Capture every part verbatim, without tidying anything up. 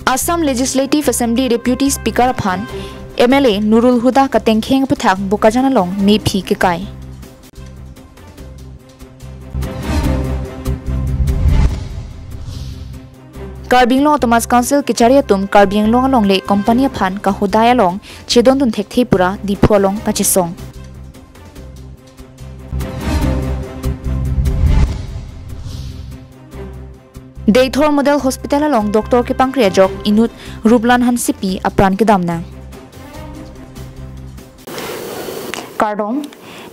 Assam Legislative Assembly Deputy Speaker aphan M L A Nurul Huda katengkheng aphuthak Bokajan along mephi kekai. Karbi Anglong Autonomous Council kechari atum Karbi Anglong alongle company aphan kahodai along chedontun thekthe pura Diphu along kachesong. Deithor Model Hospital along doctor kepangkri ajok inut Ruplan Hansepi apran kedam nang. Kardom,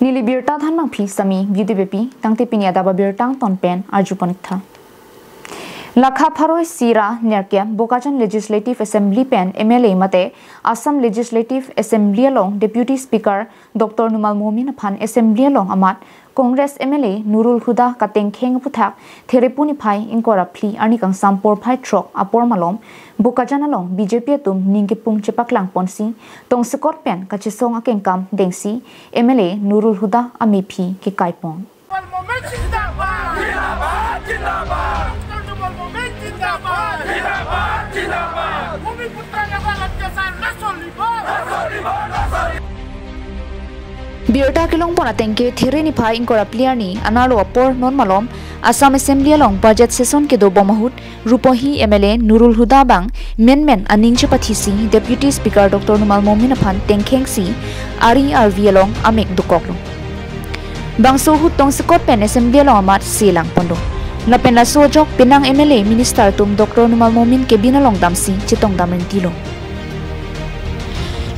neli birta thanbangpi Sami Bidi Bepi, tangte pini adap abirta angton pen arjupon iktha. Lakha pharo isi ra nerkep Bokajan Legislative Assembly pen M L A mate Assam Legislative Assembly along Deputy Speaker Doctor Numal Momin aphan Assembly along amat Congress M L A Nurul Huda katengkheng aphuthak Therepuni phai ingkoi ra phli arni kangsam porphai throk apor malom Bokajan along B J P atum ning kepung chepaklang ponsi tongsekot pen kachesong akengkam dengsi M L A Nurul Huda amephi kekaipon. Birta kelongpon atengke There niphai ingkoi ra phli arni anerlo apor non malom Assam Assembly along budget session kedobom ahut Rupohi M L A Nurul Huda abang menmen aning chepathisi Deputy Speaker Doctor Numal Momin aphan tengkhengsi ari arvi along amek dokoklo. Bangso ahut tongsekot pen Assembly along amat se langponlo. Lapen laso ajok penang M L A minister atum Doctor Numal Momin cabin along damsi chetongdam rintilo.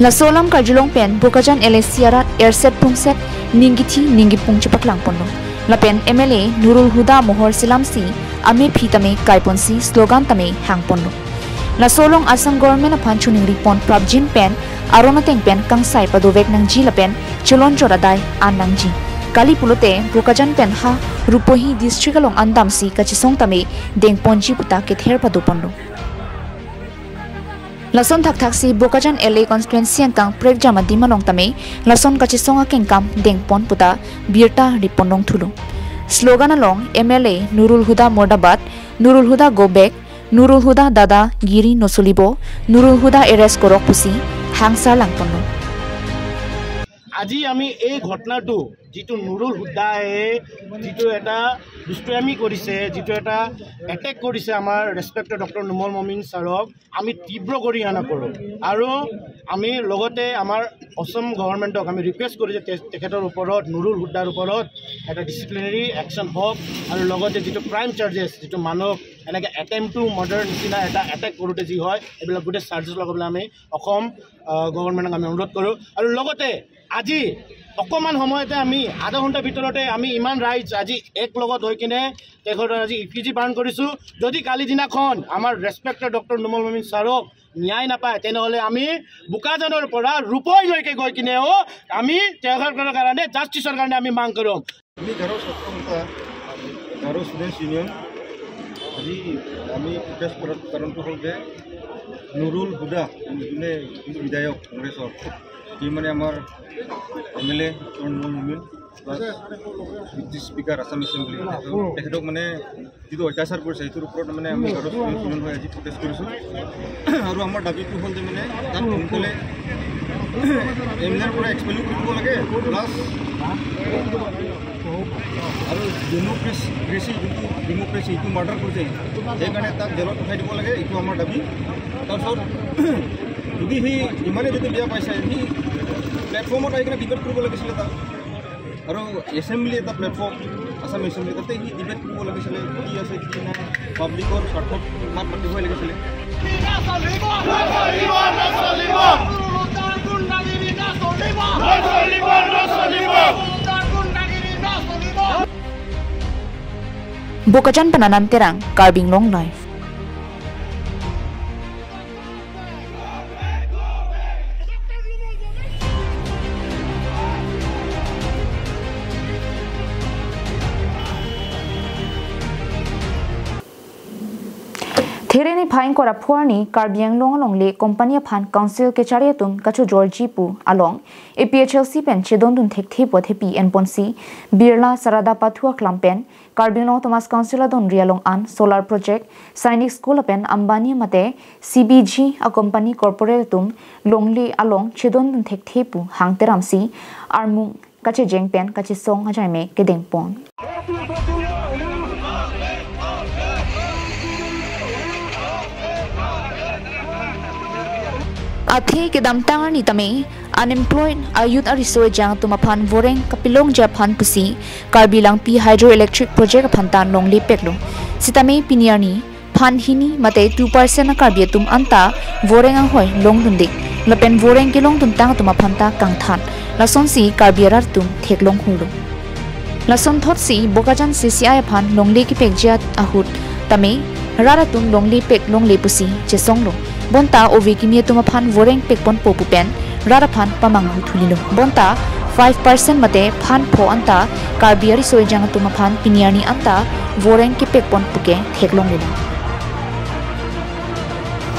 Laso alam karjulong pen Bokajan L A C arat erset pungset ning kithi ning kepung chepaklangponlo. Lapen M L A Nurul Huda mohor selamsi amephi tame kaiponsi slogan tame hangponlo. Laso along Assam government aphan choningripon prapjin pen aron ateng pen kangsai padovek nangji lapen cholonjor adai an nangji. Kali pulote Bokajan pen ha Rupohi district along an damsi kachesong tame dengponji puta kether padoponlo. Lason thakthaksi Bokajan L A constituency angkang prekjam adim along tame lason kachesong akengkam dengpon puta birta ripon longthulo. Slogan along M L A Nurul Huda Murdabad, Nurul Huda Go Back, Nurul Huda Dada Giri Nosolibo, Nurul Huda Arrest Korok pusi hangsar langponlo. আজি আমি এই ঘটনাটো যিটো নুৰুল হুদায়ে যিটো এটা দুষ্কৰ্মী কৰিছে, যিটো এটা এটেক কৰিছে আমাৰ ৰেচপেক্টেড ডক্টৰ নুমল মমিন ছাৰক, আমি তীব্ৰ গৰিহণা কৰোঁ। আৰু আমি লগতে আমাৰ অসম গভৰ্ণমেণ্টক আমি ৰিকুৱেষ্ট কৰোঁ যে তে-, তেখেতৰ ওপৰত, নুৰুল হুদাৰ ওপৰত এটা ডিচিপ্লিনাৰী একশ্যন হওক আৰু লগতে যিটো ক্ৰাইম চাৰ্জেছ, যিটো মানুহ এনেকে এটেম্প টু মাৰ্ডাৰ নিচিনা এটা এটেক কৰোঁতে যি হয়, এইবিলাক গোটেই চাৰ্জেছ লগাবলৈ আমি অসম, আহ, গভৰ্ণমেণ্টক আমি অনুৰোধ কৰোঁ। আৰু লগতে আজি অকণমান সময়তে আমি আধা ঘণ্টাৰ ভিতৰতে আমি ইমান ৰাইজ আজি এক লগত হৈ কিনে তেখেতৰ আজি ইফিজি বাৰ্ণ কৰিছোঁ। যদি কালি দিনাখন আমাৰ ৰেচপেক্টেড ডক্টৰ নুমল মমিন ছাৰক ন্যায় নাপায়, তেনেহ'লে আমি বোকাজানৰ পৰা ৰূপহীলৈকে গৈ কিনেও আমি তেখেতৰ কাৰণে, জাষ্টিছৰ কাৰণে আমি মাং কৰিম। আমি গাৰো ছাত্ৰ সন্থা, গাৰো ষ্টুডেণ্টছ ইউনিয়ন, আজি আমি প্ৰটেষ্ট কৰাৰ কাৰণটো হ'ল যে নুৰুল হুদা, যোনে, যোনটো বিধায়ক কংগ্ৰেছৰ, সি মানে আমাৰ এম এল এ তৰুণ মল মমিন, প্লাছ ডেপুটি স্পীকাৰ আছাম এছেম্বলি, তেখেতক, তেখেতক মানে যিটো অত্যাচাৰ কৰিছে, সেইটোৰ ওপৰত মানে আমি গাৰো ষ্টুডেণ্টছ ইউনিয়ন হৈ আজি প্ৰটেষ্ট কৰিছোঁ। আৰু আমাৰ দাবীটো হ'ল যে মানে তাক সোনকালে এম এল এৰ পৰা এক্সপেলো কৰি দিব লাগে, প্লাছ আৰু ডেম'ক্ৰেচি, ক্ৰেচি, যোনটো ডেম'ক্ৰেচি, এইটো মাৰ্ডাৰ কৰিছে, সেইকাৰণে তাক জেলত পঠাই দিব লাগে, এইটো আমাৰ দাবী। তাৰপিছত যদি সি ইমানে যদি বেয়া পাইছে, সি প্লেটফৰ্মত আহি কিনে ডিবেট কৰিব লাগিছিলে তাক। আৰু এছেম্বলি এটা প্লেটফৰ্ম, আছাম এছেম্বলি, তাতে সি ডিবেট কৰিব লাগিছিলে, কি আছে কি নাই, পাব্লিকৰ স্বাৰ্থত মাত মাতিবই লাগিছিলে। Bokajan pen Anand Terang, Karbi Anglong Live. There niphai ingkoi ra pho arni Karbi Anglong alongle company aphan council kechari atum kachojorji pu along A P H L C pen chedondun thekthe pu athepi enponsi Birla Sarada Pathu aklam pen Karbi Anglong Autonomous Council adonri along an solar project, Sainik School lapen Ambani mate C B G a company corporate atum longle along chedondun thekthe pu hangteramsi armung kachejeng pen kachesong ajaime kedengpon. Athe kedamtang arni tame unemployed a-youth ariso ejang atum aphan voreng kapilongji aphan pusi Karbi Langpi Hydroelectric Project aphan ta longle peklo. Sitame pini arni phan hini mate two percent a-Karbi atum anta voreng ahoi longdunde. Lapen voreng kelongduntang atum aphan ta kangthan. Lasonsi Karbi arat atum theklong hulo. Lasonthotsi Bokajan C C I aphan longle kepekji ahut tame rat atum longle pek longle pusi chesonglo. Bonta ove kimi atum aphan voreng pekponpo pu pen rat aphan pamanghu thulilo. Bonta five percent mate phan pho anta Karbi ariso ejang atum aphan pini arni anta voreng kepekpon puke theklonglelo.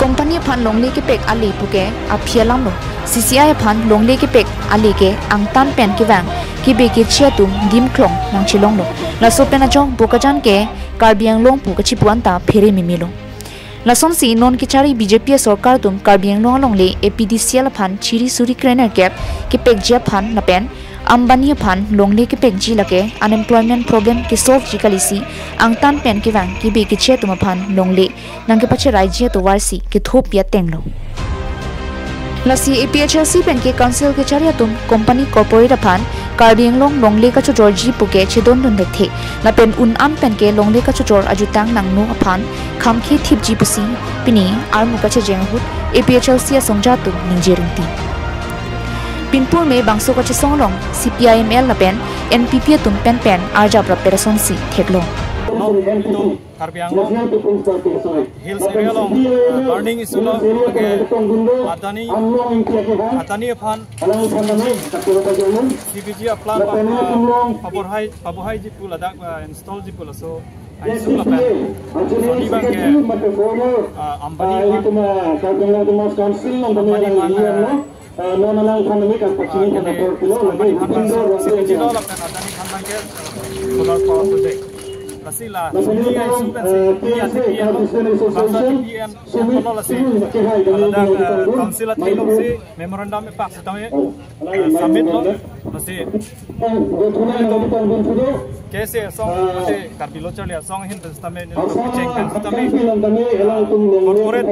Company aphan longle kepek ale puke aphi alamlo. C C I aphan longle kepek ale ke angtan pen kevang kebe keche atum dimklong nangchelonglo. Laso pen ajok Bokajan ke Karbi Anglong pu kachipu anta phere memelo. Lasonsi non kechari B J P asorkar atum Karbi Anglong alongle A P D C L aphan chiri suri krenerkep kepekji aphan lapen Ambani aphan longle kepekji lake unemployment problem kesolveji kalisi angtan pen kevang kebe keche atum aphan longle nangkepacheraiji atovarsi kethopji atenglo. Lasi A P H L C pen ke council kechari atum company corporate aphan Karbi Anglong longle kachojorji puke chedondun thekthe. Lapen un-an pen ke longle kachojor ajutang nangno aphan khamkhe thipji pusi pini armu kachejeng ahut A P H L C asongja atum ningje ringti. Pinpur me bangso kachesong along C P I M L lapen N P P atum penpen arjap rap peresonsi theklong. Karbi Anglong Hills area along, uh, burning issue lo, lake Adani, Adani aphan C B G a plant, uh, paborhai, paborhaiji pu ladak, uh, installji pu laso, uh, issue lapen. Soni abang ke, uh, Ambani aphan, Ambani aphan, uh, Ambani aphan, uh, C B G lo lapen Adani aphan abang ke solar power project. Lasi la, ini issue pensi, ini ati P M, bangsa P M, kalau lasi, kalau ada, eh, council atheng si memorandum e pak setame, eh, submit lo, lasi. K S A asong, lasi Karbi Lo Charli Asong ahin setame, nelitum kecheng pen setame, eh, corporate,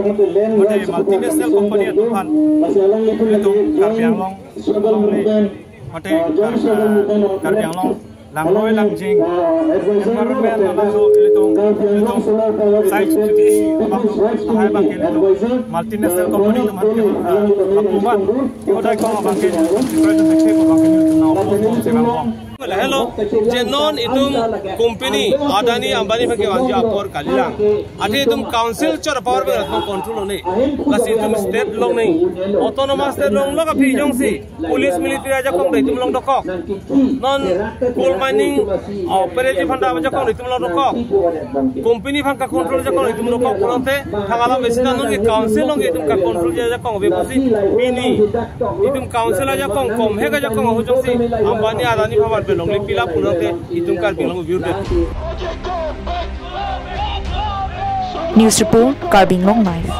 mate multinational company atum aphan, nelitum Karbi Anglong, longle, mate, eh, Karbi Anglong langroi langjing environment alangso ilitum, ilitum science study abang, lahai abang ke ilitum multinational company atum aphan ke, ah, lapu abang ke udah ko abang ke, udah ko abang ke ilitum nang oppose se abang. Hello, je non itum company Adani Ambani aphan kevangji apor kalilang. Athe itum council chot power abang control lo ne. Lasi itum state along ne. Autonomous state along lo kaphi jongsi police military ajakong do itum along dokok. Non coal mining, ah, operate aphan da ajakong do itum along dokok. Company aphan ka control ajakong do itum dokok pulote thang alam isi ta non ke council along ke itum ka control ajakong ave pusi pini itum council ajakong kom he ajakong ahut jongsi Ambani Adani aphan pen longle pila pulote itum Karbi Anglong view de. News report, Karbi Anglong Live.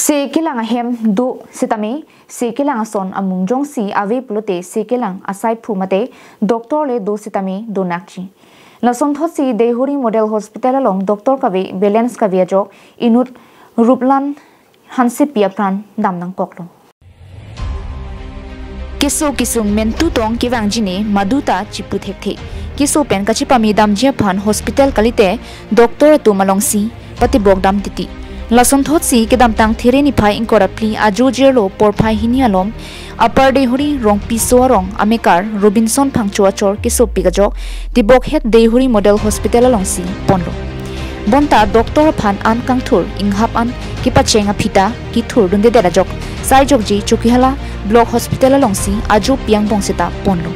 Se kelang ahem do setame, se kelang ason amung jongsi ave pulote se kelang asaiphu mate doctor le do setame do nakji. Lasonthotsi Deihori Model Hospital along doctor kave balance kave ajok inut Ruplan Hansepi apran dam nangkoklo. Keso kesung mentu tong kevangji ne madu ta chipu thekthe. Keso pen kachepame damji aphan hospital kalite doctor atum alongsi patibok dam titi. Lasonthotsi kedamtang There niphai ingkoi ra phli ajo jirlo porphai hini alom Upper Deihori Rongpiso arong amekar Robinson Phangcho achor keso pik ajok tibok het Deihori Model Hospital alongsi ponlo. Bonta doctor aphan an kangthur inghap an kepacheng aphi ta kethurdundedet ajok, sai jokji Chokihola Block Hospital alongsi ajo pi angbong seta ponlo.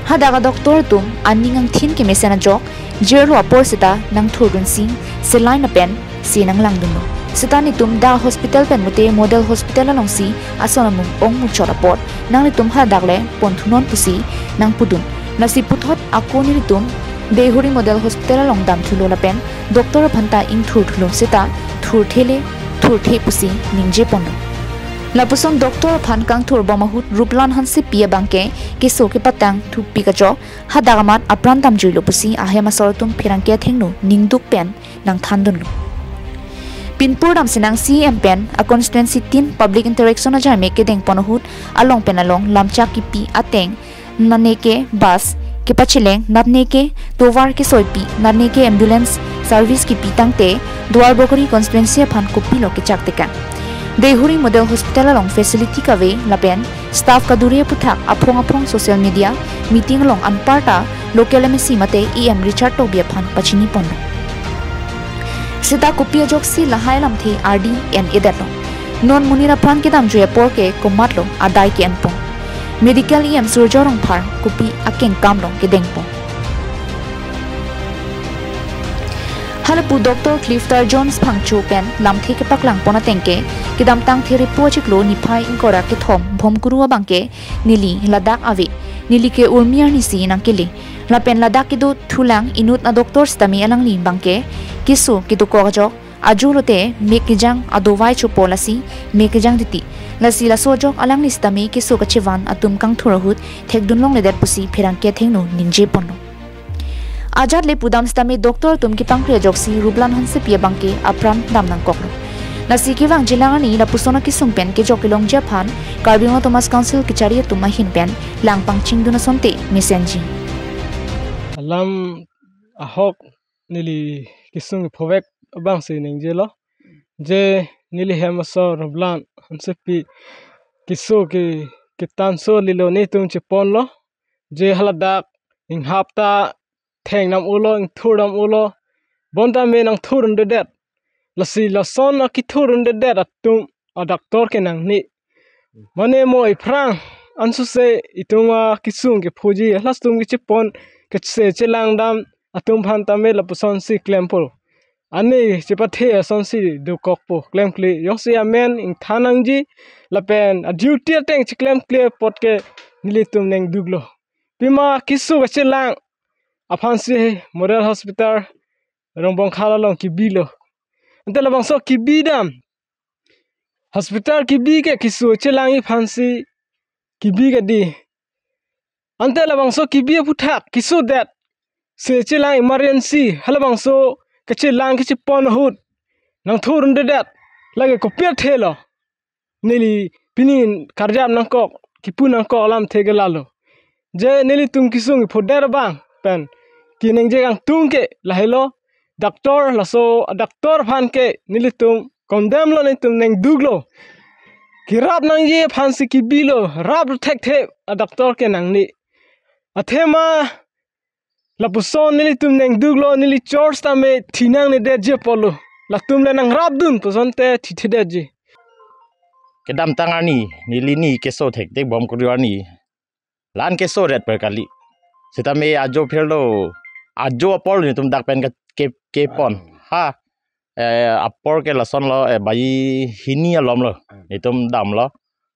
Hadak a doctor atum aning angthin kemesen ajok, jirlo apor seta nangthurdunsi saline pen si nanglangdunlo. Seta netum dak hospital pen mate Model Hospital alongsi ason amung ong muchot apot nanglitum hadak le ponthunnon pusi nangpudun. Lasi puthot ako nelitum Deihori Model Hospital along damthulo lapen doctor aphan ta ingthurthulo, seta thurthe le thurthe pusi ningje ponlo. Lapuson doctor aphan kangthur bom ahut Ruplan Hansepi abangke keso kepatang thupik ajok, hadak amat apran damjuilo pusi ahem asor atum pherangke athengno ningduk pen nangthandunlo. Pinpur damsinang C E M pen a constituency tin public interaction ajaime kedeng pon ahut along pen along lamchak kipi ateng, natne ke bus kepacheleng, natne ke tovar kesoipi, natne ke ambulance service kipi tangte Duarbagori constituency aphan kopilo kechak tekang. Deihori Model Hospital along facility kave lapen staff kadure aputhak aphong aphong social media meeting along anparta local M A C mate E M Richard Tokbi aphan pachini ponlo. Seta kopi ajoksi lahai lamthe ardi en-edetlo. Non monit apran kedamjui apor ke komatlo adai ke-enpon. Medical E M Surjya Rongphar kopi akengkam along kedengpon. Halapu Doctor Clifter Jones Phangcho pen lamthe kepaklang pon ateng ke, kedamtang Therepo achiklo niphai ingkoi ra kethom Bhomkuru abangke neli ladak ave. Neli ke urmi arnisi nangkele. Lapen ladak kedo thulang inut a doctor sitame alangli abangke keso kedokok ajok, ajo lote mek kejang adovai chopo lasi mek kejang titi. Lasi laso ajok alangli sitame keso kachevan atum kangthur ahut thekdun longledet pusi pherangke athengno ningje ponlo. Ajat le pudam sitame doctor atum kepangkri ajoksi Ruplan Hansepi abangke apran dam nangkoklo. Lasi kevangjilang arni lapuson akesung pen kejok kelongji aphan Karbi Anglong Autonomous Council kechari atum ahin pen lang pangchingdun asonte mesenji. Alam ahok neli kesung phovek abangsi ningjelo. Je neli hem asor Ruplan Hansepi keso ke ketanso lilo netum cheponlo. Je haladak inghap ta theng nam ulo, ingthur nam ulo. Bonta me nangthurdundedet. Lasi lason akethurdundedet atum a doctor ke nangne. Mane mo iphrang ansose itum akesung kephoji, lastum kechepon, kese chelang dam atum aphan tame lapusonsi klempo. Ani chepathe asonsi dokokpo, klemkle. Jongsi amen ingthan nangji lapen a duty ateng cheklemkle apot ke nelitum nengduklo. Pima keso kachelang aphansi Model Hospital Rongbongkhat along kebilo. Ante labangso kebi dam. Hospital kebi ke keso chelangji aphansi kebi kedi. Ante labangso kebi aphuthak kesodet. Se chelang emergency, halabangso kachelang kechepon ahut nangthurdundedet. Lake kopi athelo. Neli pini karjap nangkok, kipu nangkok alamthe ke lalo. Je nelitum kesung phodet abang pen keningje kangtung ke lahelo. Doctor, laso doctor aphan ke nelitum condemn lo, nelitum nengduklo. Kerap nangji aphansi kebilo, rap thekthe a doctor ke nangne. Athema lapuson nelitum nengduklo, neli church tame thi nangnedetji apotlo. Latum le nangrapdun pusonte thithedetji. Kedamtang arni, neli ni keso thekthek Bhomkuru arni. La-an kesodet per kali. Sitame ajo phirlo, ajo apor netum dak pen ke, ke, kepon. Ha, eh, apor ke lasonlo, eh, baji hini alomlo. Netum damlo.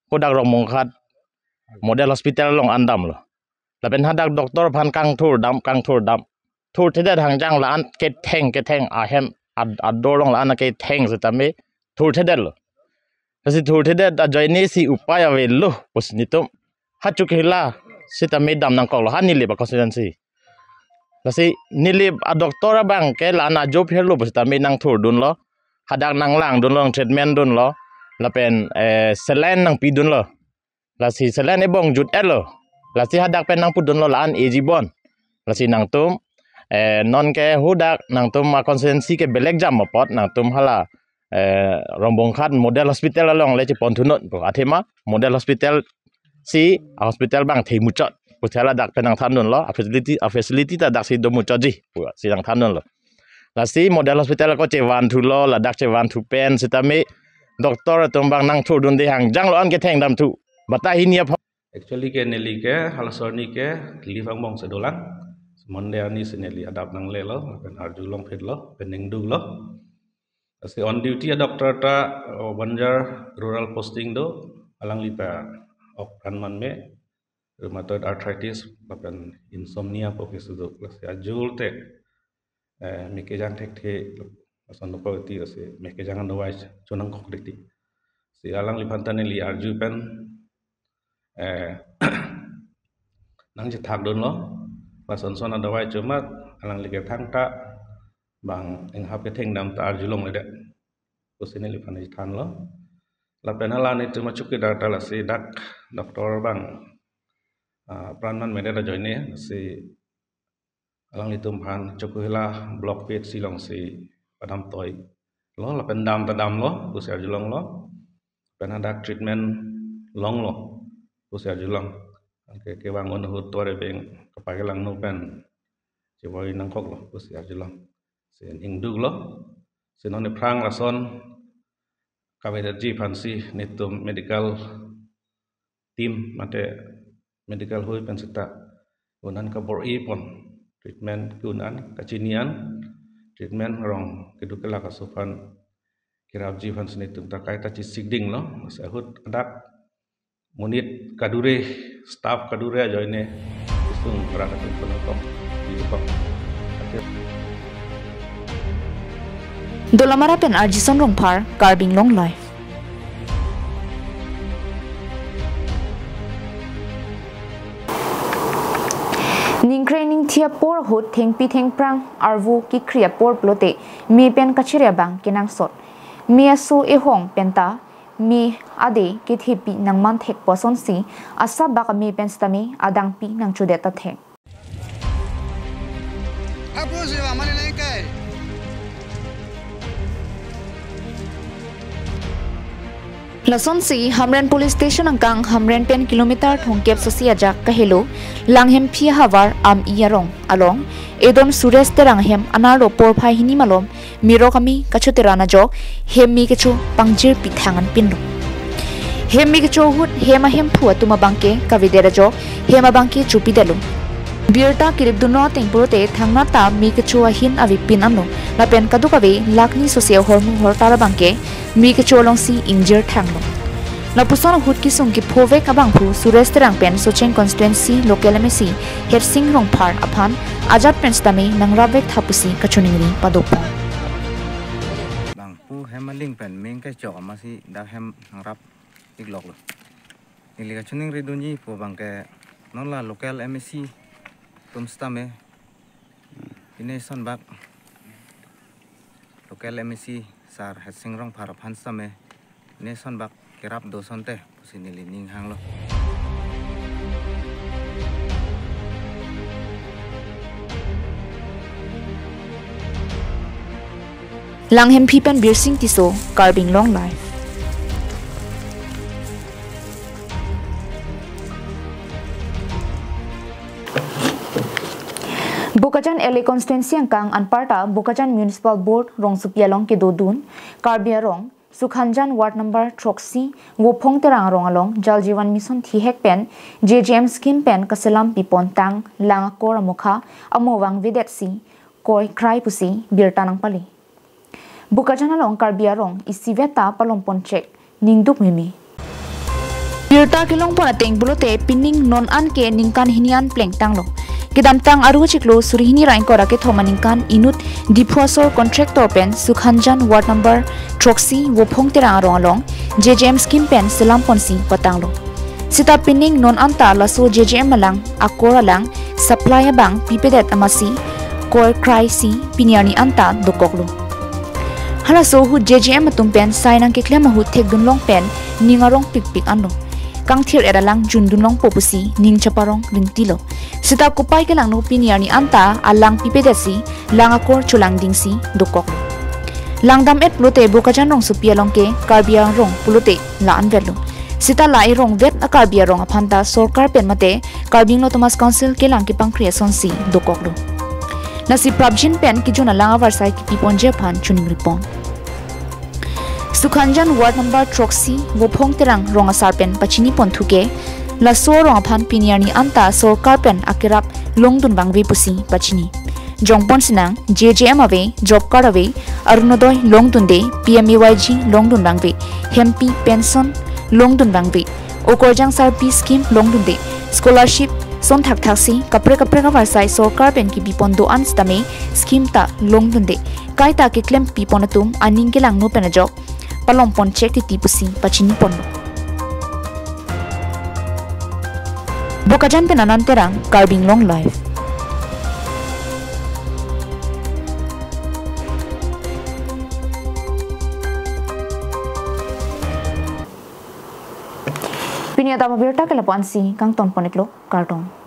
Kodak Rongbongkhat Model Hospital along an damlo. Lapen hadak doctor aphan kangthur dam, kangthur dam. Thurthedet hangjang la-an ketheng, ketheng ahem ad-, ador along la-an ketheng sitame thurthedetlo. Lasi thurthedet ajoine si upai avelo pusi netum ha Chokihola sitame dam nangkoklo, ha Nilip a constituency. Lasi Nilip a doctor abang ke la-an ajo phirlo pusitame nangthurdunlo. Hadak nanglangdunlo, treatment dunlo. Lapen, eh, saline nangpidunlo. Lasi saline ebong jut-etlo. Lasi hadak pen nangpudunlo la-an eji bon. Lasi nangtum, eh, non ke hadak nangtum a constituency ke belek jam apot nangtum hala, eh, Rongbongkhat Model Hospital along le cheponthunnon pu. Athema Model Hospital si a hospital abang the muchot. Pu si hadak pen nangthandunlo, a facility, a facility ta daksi do muchotji pu si nangthandunlo. Lasi model hospital ako chevan thulo, ladak chevan thu pen sitame doctor atum abang nangthurdunde, hangjang lo an ketheng dam thu. Bata hini apho. Actually ke neli ke halaso arni ke leave angbong si dolang. Monday arni si neli adap nanglelo, pen arjulong phitlo, pen ningduklo. Lasi on duty a doctor ta, uh, Banjar rural posting do, alangli ta ok pran manme, rheumatoid arthritis, lapen insomnia pu case do. Lasi ajul te, eh, me kejang thekthe, lason nokok iti, lasi me kejang an dawai chonangkok iti. Si alangliphan ta neli arju pen, eh, nangchethakdunlo, lason son adawai chomat, alangli ke thangta, bang inghap ketheng dam ta arjulongledet pusi neliphan chethanlo. Lapen hala netum a chowkidar ta lasi dak doctor abang, ah, pran manmedet ajoine si alanglitum aphan Chokihola Block P H C alongsi padam toilo, lapen dam ta damlo pusi arjulonglo. Pen hadak treatment longlo pusi arjulong. Anke kevang un ahut tovar ebeng kapakelangno pen chevoi nangkoklo pusi arjulong. Si ningduklo. Si non aphrang lason kavedetji aphansi netum medical team mate medical hoi pen seta un an kabor-ipon, treatment ke-un an, kachini an, treatment rong keduk kelak aso aphan kerapji aphansi netum ta kaita chesikdinglo. Masa ahut dak monit kadure, staff kadure ajoine isung rat atum penukok, di ukok. Dolamara pen Arjison Rongphar, Karbi Anglong Live. Ningkrei ningthi apor ahut thengpi thengphrang arvo kekhri apor pulote me pen kachere abang kenangsot. Me aso ehong penta me ade kethepi nangmanthek pu asonsi asabak ame pen sitame adangpi nangchodet ta thek. Apo si wa mali lai kai. Lasonsi Hamren Police Station angkang Hamren pen kilometer thomkep sosi ajak kahelo Langhemphi ahavar Am-i arong along edon Suresh Terang ahem anerlo porphai hini malom mirok ami kachoteran ajok hem me kecho pangjirpi thang anpinlo. Hem me kecho ahut hem ahemphu atum abangke kavedet ajok hem abangke chopidetlo. Birta kelipdunlo ateng pulote thangnat ta me kecho ahin avepin anlo. Lapen kadokave lakh ni sosi ahormu ahortar abangke me kecho alongsi ingjir thanglo. Lapuson ahut kesung kephovek abangphu Suresh Terang pen Socheng constituency local M A C Hersing Rongphar aphan ajat pen sitame nangrapvek tha pusi kachoningri padopon. Bangphu hem aling pen me kechok amatsi dak hem nangrap-ikloklo. Neli kachoningridunji pu abangke non la local M A C atum sitame pine sonbak local M A C sir Hersing Rongphar aphan sitame pine sonbak kerap do asonte pusi neli ning hanglo. Langhemphi pen Birsing Tisso, Karbi Anglong Live. Bokajan L A constituency angkang anparta Bokajan Municipal Board rongsopi along kedodun Karbi arong Sukhanjan ward number throksi Wophong Terang arong along Jal Jeevan Mission thihek pen J J M scheme pen kaselam pipontang lang akor amokha amo vangvedetsi koi krai pusi birta nangpale. Bokajan along Karbi arong isivet ta palomponchek ningduk meme. Birta kelongpon ateng pulote pining non an ke ningkan hini an plengtanglo. Kedamtang aru chiklo suri hini ra ingkoi ra kethom aningkan inut Diphu asor contractor pen Sukhanjan ward number throksi Wophong Terang arong along J J M scheme pen selamponsi patanglo. Sita pining non anta laso J J M alang akor alang supply abang pipedet amatsi koi krai si pini arni anta dokoklo. Halaso ahut J J M atum pen sai nangkeklem ahut thekdunlong pen ning arong pikpik anlo. Kangthir-et alang jundunlongpo pusi ning chaparong ringtilo. Sita kopai kelangno pini arni anta alang pipedetsi lang akor cholangdingsi dokoklo. Langdam-et pulote Bokajan rongsopi along ke Karbi arong pulote la-anvetlo. Sita la erongvet a-Karbi arong aphanta sorkar pen mate Karbi Anglong Autonomous Council kelang kepangkri asonsi dokoklo. Lasi prapjin pen kejun alang avarsai kipi ponji aphan choningri pon. Sukhanjan ward number throksi Vophong Terang rong asar pen pachini pon thuke, laso arong aphan pini arni anta sorkar pen akerap longdun vangve pusi pachini. Jongpon sinang, J J M ave, job card ave, Orunodoi longdunde, P M A Y G longdun vangve, Hempi pension longdun vangve, Okorjang Sarpi scheme longdunde, scholarship son thakthak si kaprek kaprek avarsai sorkar pen kipi pon do-an sitame scheme ta longdunde. Kaita keklem pi pon atum aning kelangno pen ajok palom pon chek titi pusi pachini ponlo. Bokajan pen Anand Terang, Karbi Anglong Live. Pini adap abirta ke lapu-an si kangton pon-iklo, kardom.